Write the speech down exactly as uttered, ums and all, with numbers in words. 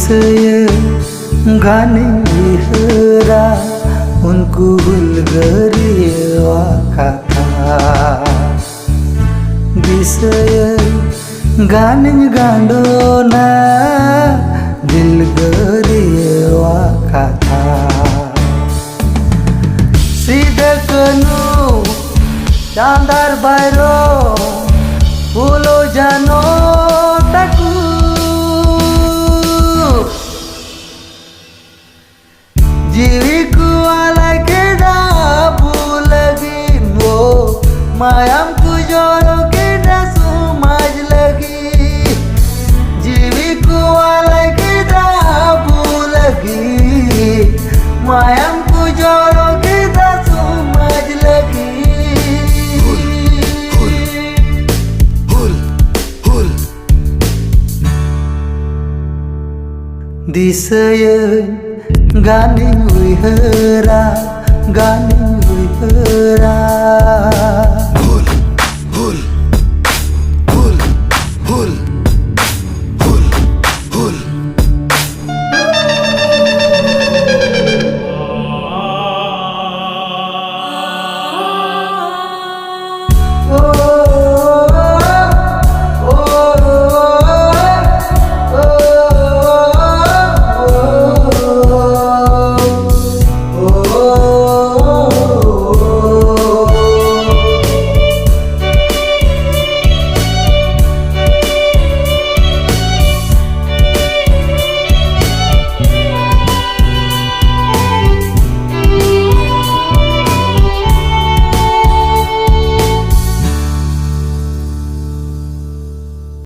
ᱫᱤᱥᱟᱹᱭᱟᱹᱧ ᱜᱟᱱᱤᱧ ᱩᱭᱦᱟᱹᱨᱟ ᱩᱱᱠᱩ ᱦᱩᱞᱜᱟᱹᱨᱤᱭᱟᱹᱣᱟᱜ ᱠᱟᱛᱷᱟ᱾ ᱫᱤᱥᱟᱹᱭᱟᱹᱧ ᱜᱟᱱᱤᱧ ᱜᱟᱸᱰᱚᱱᱟ ᱫᱤᱞᱜᱟᱹᱨᱤᱭᱟᱹᱣᱟᱜ ᱠᱟᱛᱷᱟ᱾ ᱥᱤᱫᱟᱹ ᱠᱟᱹᱱᱩ ᱪᱟᱸᱫᱟᱨ ᱵᱟᱭᱨᱚ ᱯᱷᱩᱞᱳ ᱡᱟᱱᱚ ᱛᱟᱠᱚ ᱡᱤᱣᱤ ᱠᱚ ᱟᱞᱟᱭ ᱠᱮᱫᱟ ᱟᱵᱚ ᱞᱟᱹᱜᱤᱫ᱾ ᱳ ᱢᱟᱭᱟᱢ ᱠᱚ ᱡᱚᱨᱚ ᱠᱮᱫᱟ ᱥᱚᱢᱟᱡᱽ ᱞᱟᱹᱜᱤᱫ᱾ ᱡᱤᱣᱤ ᱠᱚ ᱟᱞᱟᱭ ᱠᱮᱫᱟ ᱟᱵᱚ ᱞᱟᱹᱜᱤᱫ᱾ ᱢᱟᱭᱟᱢ ᱠᱚ ᱡᱚᱨᱚ ᱠᱮᱫᱟ ᱥᱚᱢᱟᱡᱽ ᱞᱟᱹᱜᱤᱫ᱾ ᱦᱩᱞ, ᱦᱩᱞ, ᱦᱩᱞ, ᱦᱩᱞ᱾ ᱫᱤᱥᱟᱹᱭᱟᱹᱧ ᱜᱟᱱᱤᱧ ᱩᱭᱦᱟᱹᱨᱟ, ᱜᱟᱱᱤᱧ ᱩᱭᱦᱟᱹᱨᱟ᱾